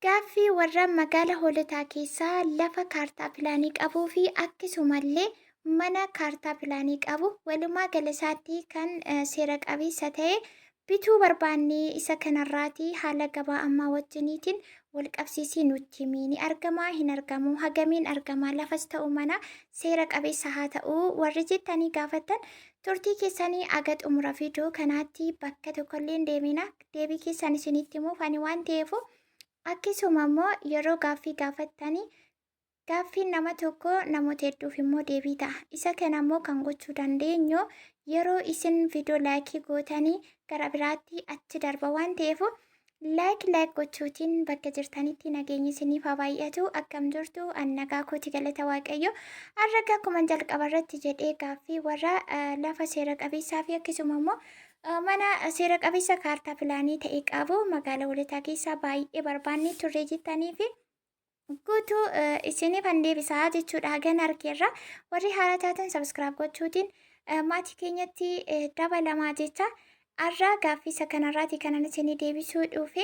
Gaaffii warra magaala Hoolotaa keessaa lafa kaartaa pilaanii qabuu fi akkasumallee mana kaartaa pilaanii qabu walumaa gala isaatti kan seera qabeessa ta'e bituu barbaanne isa kanarraati haala gabaa ammaa wajjiniitiin wal qabsiisii nutti himi. Ni argamaa hin argamu, hagamiin argama, lafas ta'u mana seera qabeessa haa ta'u warri jettanii gaafattan turtii keessanii aga xumura viidiyoo kanaatti bakka tokkollee hin deemina. Deebii keessan isinitti himuuf ani waan ta'eefu akkasuma immoo yeroo gaaffii gaafattanii gaaffiin nama tokko namoota hedduuf immoo deebii ta'a. Isa kana immoo kan gochuu dandeenyu yeroo isin viidiyoo laayikii gootanii gara biraatti achi darba waan ta'eef laayik laayik gochuutiin bakka jirtanitti nageenyi isiniif haa baay'atu. Akkam jirtu? An nagaa kooti, galata Waaqayyo. Har'a akkuma jalqaba irratti jedhee gaaffii warra lafa seera qabeessaa fi akkasuma immoo mana seera qabeessa kaartaa pilaanii ta'e qabu magaala Hoolotaa keessaa baay'ee barbaanne turre jettanii fi guutuu isiniif an deebisaa jechuudha. Hagan harkeerra warri haaraa taatan subscribe gochuutiin maatii keenyatti dabalamaa jecha. Har'a gaaffii isa kanarraati kanan isinii deebisuu dhufe.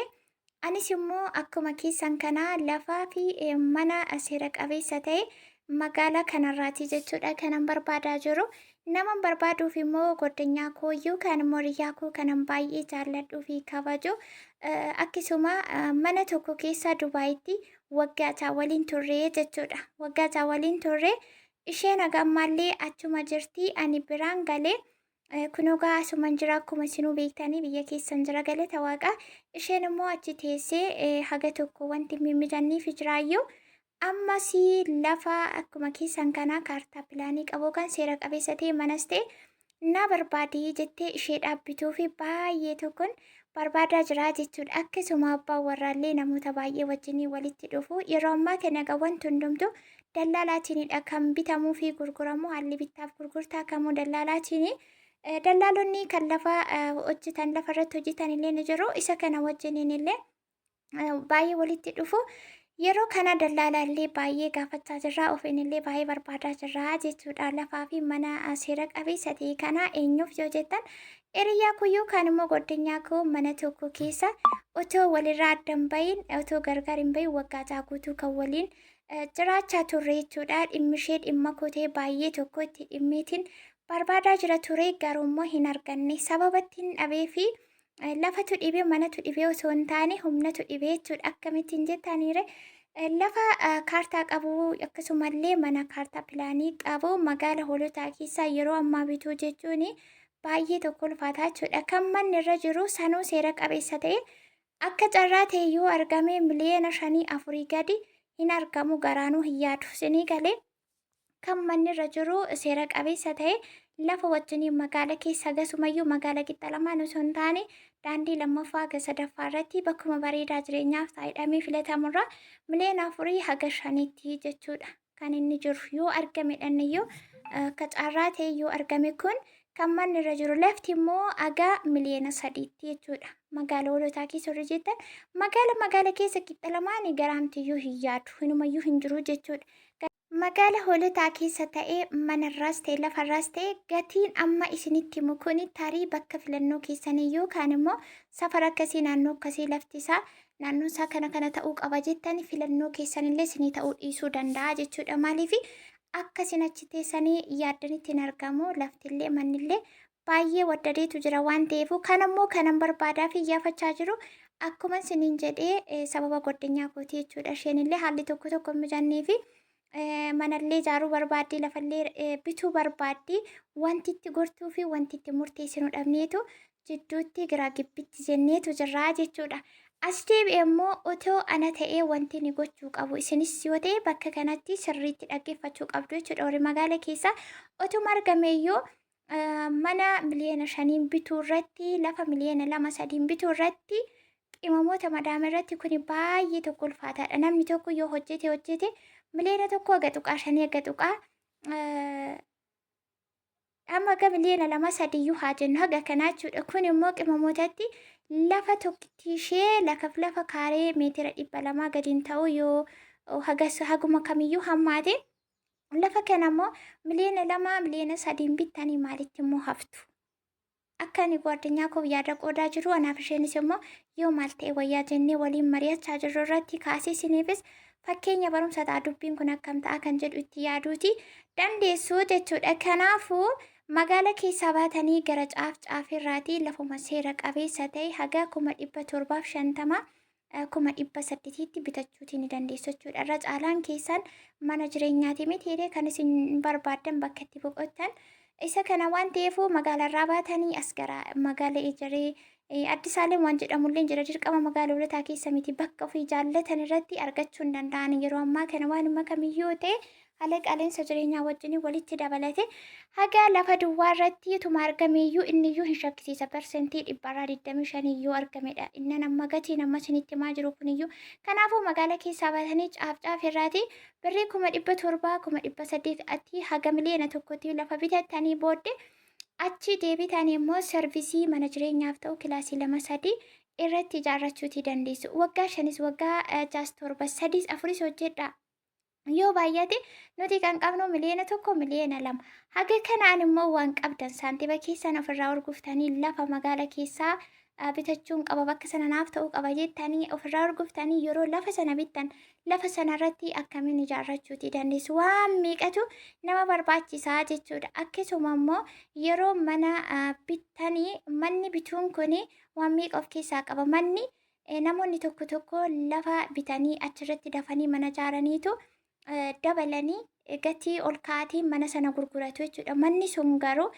Anis immoo akkuma keessan kanaa lafaa fi mana seera qabeessa ta'e magaalaa kanarraati jechuudha kanan barbaadaa jiru. Naman barbaaduuf immoo goddanyaa koo yookaan immoo hiriyaa koo kanan baay'ee jaalladhuu fi kabaju, akkasuma mana tokko keessa Dubaayitti waggaa 6 waliin turre jechuudha. Waggaa 6 waliin turre. Isheen haga ammaallee achuma jirti. Ani biraan galee kunoo gaa asuman jira, akkuma isinuu beektanii biyya keessan jira, galata Waaqaa. Isheen immoo achi teessee haga tokko wanti mimmijanniif jiraayyuu ammas lafa akkuma keessan kanaa kaartaa pilaanii qabu kan seera qabeessa ta'e manas ta'e na barbaadii jettee ishee dhaabbituu fi baay'ee tokkoon barbaadaa jira jechuudha. Akkasuma abbaan warraallee namoota baay'ee wajjin walitti dhufu. Yeroo ammaa kana egaa wanti hundumtu dallaalaatiinidha kan bitamuu fi gurguramu. Haalli bittaaf gurgurtaa kamuu dallaalaatiini. Dallaalonni kan lafa hojjetan, lafa irratti hojjetan illee ni jiru. Isa kana wajjiniin illee baay'ee walitti dhufu. Yeroo kana dallaalaallee baay'ee gaafachaa jirra. Ofiin illee baay'ee barbaadaa jirra jechuudha. Lafaa fi mana seera qabeessa ta'e kana eenyuuf yoo jettan, hiriyaa koo yookaan immoo goddanyaa koo mana tokko keessa otoo walirraa adda hin bahin, otoo gargar hin bahin waggaa 6 guutuu kan waliin jiraachaa turre jechuudha. Dhimmi ishee dhimma koo ta'e baay'ee tokko itti dhimmeetiin barbaadaa jira ture, garuu immoo hin arganne. Sababa ittiin dhabee fi lafatu dhibee manatu dhibee osoo hin taane humnatu dhibee jechuudha. Akkamittiin jettaniire, lafa kaartaa qabu akkasumallee mana kaartaa pilaanii qabu magaala Hoolotaa keessaa yeroo ammaa bituu jechuun baay'ee tokko ulfaataa jechuudha. Kan manni irra jiru sanuu seera qabeessa ta'e akka carraa ta'e yoo argame miliyoona 5 4 gadi hin argamu, garaanuu hin yaadu. Isinii galee? Kan manni irra jiru seera qabeessa ta'e lafa wajjiniin magaala keessa gasumayyuu magaala qixa lamaan osoo hin taane daandii lammaffaa haga sadaffaa irratti bakkuma bareedaa jireenyaaf taa'edhamee filatamurraa miliyoona 4 haga 5tti jechuudha. Kan inni jiru yoo argame dhanniyyuu, akka carraa ta'e yoo argame kun kan manni irra jiru, lafti immoo haga miliyoona 3tti jechuudha. Magaala Hoolotaa keessa warri jettan magaala keessa qixa lamaan garaamtiyyuu hin yaadu, hinumayyuu hin jiru jechuudha. Magaala Hoolotaa keessa ta'ee manarraas ta'e lafarraas ta'e gatiin amma isinitti himu kun tarii bakka filannoo keessanii yookaan immoo safara akkasii, naannoo akkasii, lafti isaa naannoo isaa kana kana ta'uu qaba jettanii filannoo keessanillee isinii ta'uu dhiisuu danda'a jechuudha. Maaliif akka isin achi teessanii yaaddanitti hin argamu, laftillee mannillee baay'ee waddadeetu jira waan ta'eef. Kanammoo kanan barbaadaa fi iyyaafachaa jiru akkuma isiniin jedhee sababa goddanyaa kooti jechuudha. Isheenillee haalli tokko tokko hin mijannee fi manallee ijaaruu barbaaddi, lafallee bituu barbaaddi, wanti itti gortuu fi wanti itti murteessinu dhabneetu jidduutti giraa gibbitti jenneetu jirraa jechuudha. As deebi'e immoo otoo ana ta'ee wanti ni gochuu qabu, isinis yoo ta'e bakka kanatti sirriitti dhaggeeffachuu qabdu jechuudha. Warri magaala keessaa otuma argameeyyuu mana miliyoona 5n bituu irratti, lafa miliyoona 2 3n bituu irratti, qimamoota madaama irratti kun baay'ee tokko ulfaataadha. Namni tokko yoo hojjete hojjete miliyoona 1 haga tuqaa shanii haga tuqaa amma haga miliyoona 2 3yyuu haa jennu, haga kanaa jechuudha. Kun immoo qimamootatti lafa tokkitti ishee lakaaf lafa kaaree meetira 200 gadiin ta'u yoo hagas haguma kamiyyuu hammaate, lafa kana immoo miliyoona 2 miliyoona 3n bittanii maalitti immoo haftu? Akka ani gwaddinyaa koof yaada qoodaa jiru, anaaf isheenis immoo yoo maal ta'e wayyaa jennee waliin mari'achaa jirru irratti kaasee isiniifis fakkeenya barumsa ta'a, dubbiin kun akkam ta'a kan jedhu itti yaaduuti dandeessu jechuudha. Kanaafuu magaala keessaa baatanii gara caaf caafirraatii lafuma seera qabeessa ta'e haga 750,000, 800,000tti bitachuutii ni dandeessu jechuudha. Irra caalaan keessan mana jireenyaati miti kan isin barbaaddan, bakka itti boqottan. Isa kana waan ta'eef magaalarraa baatanii as gara magaala Ejeree, Addisaaleen waan jedhamullee jira, dirqama magaala Hoolotaa keessa miti, bakka ofii jaallatan irratti argachuu hin danda'an. Yeroo ammaa kana waanuma kamiyyuu ta'e haala qaala'insa jireenyaa wajjin walitti dabalate haga lafa duwwaa irratti utuma argameeyyuu inniyyuu hin shakkisiisa, 25% yoo argamedha. Innan amma gatiin amma isinitti himaa jiru kuniyyuu. Kanaafuu magaala keessaa baatanii caaf caaf irraati birrii 700,000, 800,000 atti haga 1 miliyoona lafa bitattanii booddee achi deebitanii immoo sarvisii mana jireenyaaf ta'u kilaasii lama sadii irratti ijaarrachuutii dandeessu. Waggaa 5s, waggaa 6s, 7, 3s, 4s hojjedha. Yoo baay'ate nuti kan qabnu 1 miliyoona, 2 miliyoona. Haga kanaan immoo waan qabdan saantiba keessan ofirraa urguftanii lafa magaala keessaa bitachuun qaba, bakka sana naaf ta'uu qaba jettanii ofirraa urguftanii yeroo lafa sana bittan, lafa sanarratti akkamiin ijaarrachuutii dandeessu? Waan meeqatu nama barbaachisaa jechuudha. Akkasuma immoo yeroo mana bittanii, manni bituun kun waan meeqa of keessaa qaba? Manni namoonni tokko tokko lafa bitanii achirratti dafanii mana ijaaraniitu dabalanii gatii ol ka'aatiin mana sana gurguratu jechuudha. Manni sun garuu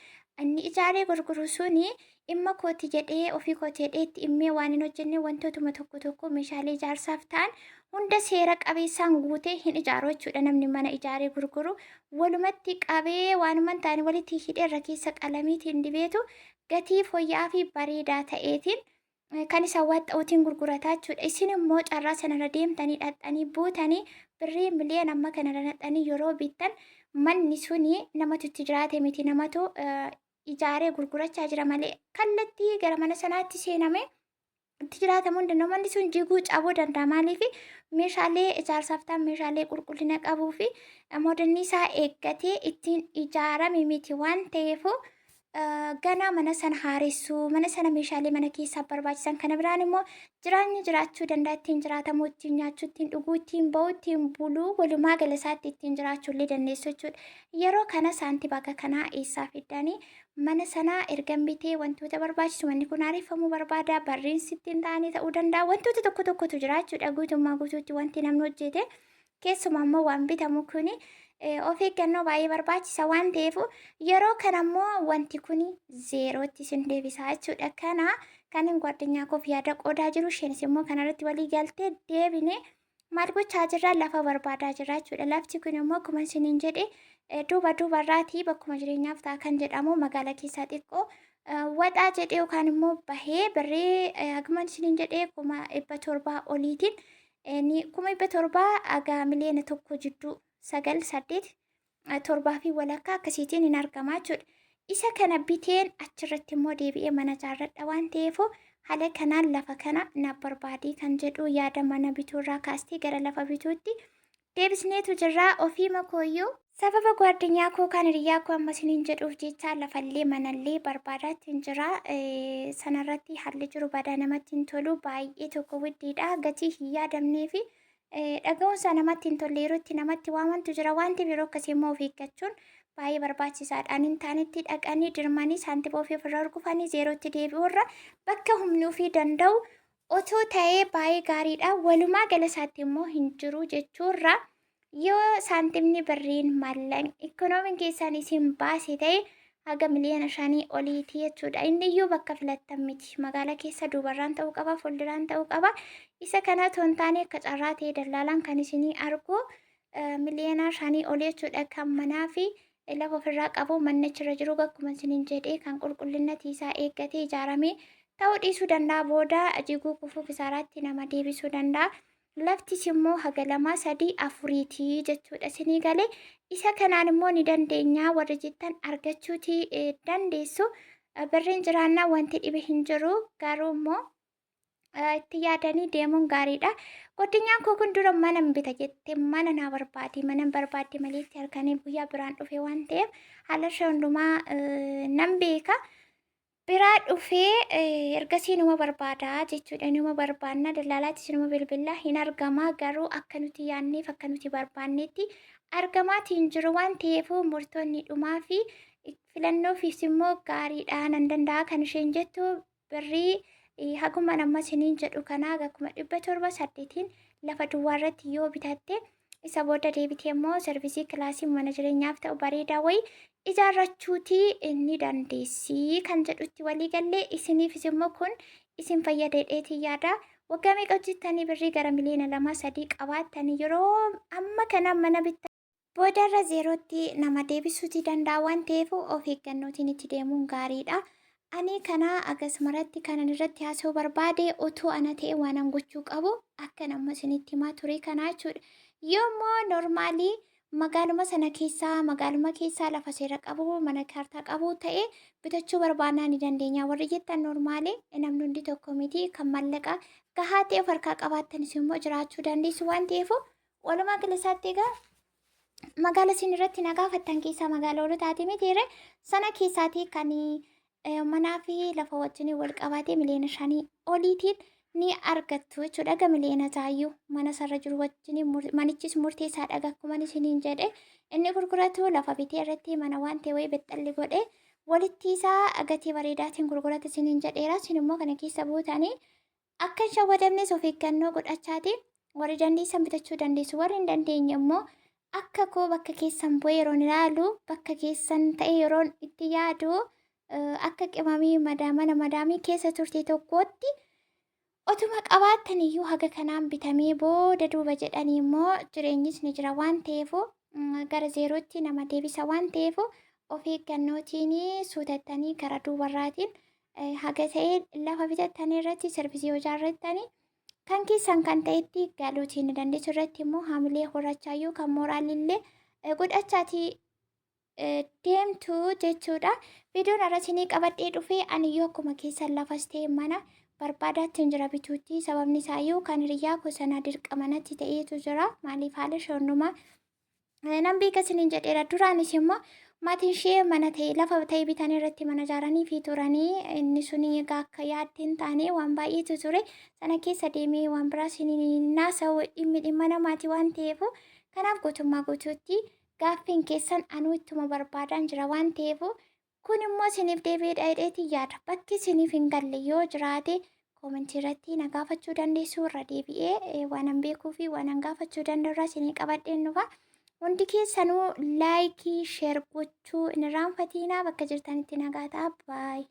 inni ijaaree gurguru suni dhimma kooti jedhee, ofii kooti jedhee itti himmee waan hin hojjenne, wantootuma tokko tokko meeshaalee ijaarsaaf ta'an hunda seera qabeessaan guutee hin ijaaru jechuudha. Namni mana ijaaree gurguru walumatti qabee waanuma hin taane walitti hidhee irra keessa qalamiitiin dibeetu gatii fooyya'aa fi bareedaa ta'eetiin kan isa waaxxa'uutiin gurgurataa jechuudha. Isin immoo carraa sanarra deemtanii dhaqxanii buutanii birrii miliyoona amma kanarra naqxanii yeroo bittan, manni suni namatu itti jiraate miti, namatu ijaaree gurgurachaa jira malee kallattii gara mana sanaatti seename itti jiraatamuu hin danda'u. Manni sun jiguu, cabuu danda'a. Maaliif? Meeshaalee ijaarsaaf ta'an, meeshaalee qulqullina qabuu fi moodanni isaa eeggatee ittiin ijaarame miti waan ta'eef, ganaa mana sana haaressuu, mana sana meeshaalee mana keessaa barbaachisan kana biraan immoo jireenya jiraachuu danda'a, ittiin jiraatamuu, ittiin nyaachuu, ittiin dhuguu, ittiin ba'uu, ittiin buluu, walumaa gala isaatti ittiin jiraachuu illee dandeessu jechuudha. Yeroo kana saantima akka kanaa eessaa fiddanii? Mana sanaa ergan bitee wantoota barbaachisu, manni kun haareffamuu barbaada, barreensi ittiin ta'anii ta'uu danda'a, wantoota tokko tokkotu jira jechuudha. Guutummaa guutuutti wanti namni hojjete, keessumaa immoo waan bitamu kuni of eeggannoo baay'ee barbaachisa waan ta'eef, yeroo kana immoo wanti kun zeerootti isin deebisaa jechuudha. Kana kan hin gwaddinyaa koof yaada qoodaa jiru, isheenis immoo kanarratti walii galtee deebine maal gochaa jirra? Lafa barbaadaa jirra jechuudha. Lafti kun immoo akkuma isiniin jedhe duuba duubarraatii bakkuma jireenyaaf ta'a kan jedhamu magaala keessaa xiqqoo waxaa jedhee yookaan immoo bahee birrii haguma isiniin jedhee 700,000 oliitiin, 700,000 haga 1 miliyoona jidduu, sagal, saddeet, torbaa fi walakkaa akkasiitiin hin argamaa jechuudha. Isa kana biteen achirratti immoo deebi'ee mana ijaarradha waan ta'eef, haala kanaan lafa kana na barbaadii kan jedhu yaada mana bituurraa kaastee gara lafa bituutti deebisneetu jirra. Ofii makooyyuu sababa gwaddinyaa koo kan hiriyaa koo amma isiniin jedhuuf jecha lafallee manallee barbaadaatti hin jira. Sanarratti haalli jiru badaa namatti hin tolu, baay'ee tokko widdiidha, gatii hin yaadamnee fi dhaga'uunsaa namatti hin tolle yeroo itti namatti waamantu jira waan ta'eef, yeroo akkasii immoo of eeggachuun baay'ee barbaachisaadha. Hin taanetti dhaqanii dirmanii saantima ofii ofirraa hurgufanii zeerootti deebi'uurra bakka humni ofii danda'u otoo ta'ee baay'ee gaariidha. Walumaa gala isaatti immoo hin jiru jechuurra, yoo saantimni birriin maallaqni ikkonoomiin keessaan isin baase ta'e haga 5 miliyoona oliiti jechuudha. Inni iyyuu bakka filattan miti. Magaalaa keessa duubarraan ta'uu qaba, fuulduraan ta'uu qaba. Isa kana otoo hin taane akka carraa ta'e dallaalaan kan isinii argu 5 miliyoona olii jechuudha. Kan manaa fi lafa ofirraa qabu, manni achirra jiru akkuma isiniin jedhee kan qulqullina isaa eeggatee ijaaramee ta'uu dhiisuu danda'a. Booda jiguu, kufuu, kisaaraatti nama deebisuu danda'a. Laftis immoo haga lamaa, sadii, afuriiti jechuudha isinii galee. Isa kanaan immoo ni dandeenya warri jettan argachuuti dandeessu. Birriin jiraannaa wanti dhibe hin jiru, garuu immoo itti yaadanii deemuun gaariidha. Goddinyaan koo kun dura mana bita jette, mana naa barbaadi, mana barbaadde malee itti halkanii guyyaa biraan dhufe waan ta'eef haala ishee hundumaa nan beeka. Biraa dhufee ergasii numa barbaada jechuudha. Numa barbaanna dallaalaattis numa bilbillaa hin argama garuu akka nuti yaadneef akka nuti barbaannetti argamaatiin hin jiru waan ta'eef murtoonni dhumaa fi filannoofis immoo gaariidha nan danda'a kan isheen jettu birrii haguma amma isiniin jedhu kanaa akkuma 700 8n lafa duwwaa irratti yoo bitatte isa booda deebitee immoo sarvisii kilaasii mana jireenyaaf ta'u bareedaa wayii ijaarrachuutii ni dandeessi kan jedhutti walii gallee isiniifis immoo kun isin fayyada jedheetiin yaada. Waggaa meeqa hojjettanii birrii gara miliyoona 2 3 qabaattanii yeroo amma kana mana bittaa boodarra zeerootti nama deebisuutii danda'a waan ta'eef of eeggannootiin itti deemuun gaariidha. Ani kana akkasumarratti kanan irratti haasa'uu barbaade utuu ana ta'e waan an gochuu qabu akka nama isinitti himaa ture kana jechuudha. Yoommoo normally magaaluma sana keessaa magaaluma keessaa lafa seera qabu mana kaartaa qabu ta'e bitachuu barbaannaa ni dandeenya. Warri jettan normally namni hundi tokko miti, kan maallaqa gahaa ta'e of harkaa qabaattanis immoo jiraachuu dandeessu waan ta'eef walumaa gala isaatti egaa magaala isin irratti na gaafattan keessaa magaala Hoolotaati mitiire sana keessaatii kan manaa fi lafa wajjin wal qabatee miliyoona 5 oliitiin ni argattu jechuudha. Aga miliyoona 6yyuu mana sarara jiru wajjin manichis murteessaadha akkuma isiniin jedhe inni gurguratu lafa bitee irratti mana waan ta'e wayii bexxalli godhe walitti isaa gatii bareedaatiin gurgurata isiniin jedheera. Isin immoo kana keessa buutanii akka hin shawwadamnes of eeggannoo godhachaati warri dandeessan bitachuu dandeessu, warri hin dandeenye immoo akka koo bakka keessan bu'ee yeroon ilaalu, bakka keessan ta'e yeroon itti yaadu, akka qimamii mana madaamii keessa turte tokkootti otuma qabaattan iyyuu haga kanaan bitamee booda duuba jedhanii immoo jireenyis ni jira waan ta'eef gara zeerootti nama deebisa waan ta'eef of eeggannootiin suutattanii gara duubarraatiin haga ta'e lafa bitattanii irratti sarvisii yoo ijaarrattanii kan keessan kan ta'etti galuutiin ni dandeessu. Irratti immoo haamilee horachaayyuu kan mooraalillee godhachaatii deemtu jechuudha. Viidiyoon har'a isinii qabadhee dhufee ani iyyuu akkuma keessan lafas ta'e mana barbaadaatti hin jira bituutti. Sababni isaayyuu kan hiriyyaa koo sanaa dirqama natti ta'eetu jira. Maaliif haala ishee hundumaa nan beeka isiniin jedheera. Duraanis immoo maatiin ishee mana ta'e lafa ta'e bitanii irratti mana ijaaranii fi turanii inni suni egaa akka yaadde hin taane waan baay'eetu ture. Sana keessa deemee waan biraa isiniin naasa'u dhimmi dhimma namaati waan ta'eef kanaaf guutummaa guutuutti gaaffiin keessan anuu ittuma barbaadaan jira waan ta'eef kun immoo isiniif deebi'eedha jedheetiin yaada. Bakki isiniif hin galle yoo jiraate koomentii irratti na gaafachuu dandeessu, irra deebi'ee waan an beekuu fi waan an gaafachuu danda'u irraa isinii qabadheen dhufa. Hundi keessanuu like, share gochuu hin irraanfatiinaa. Bakka jirtanitti nagaa ta'a. Baay'ee.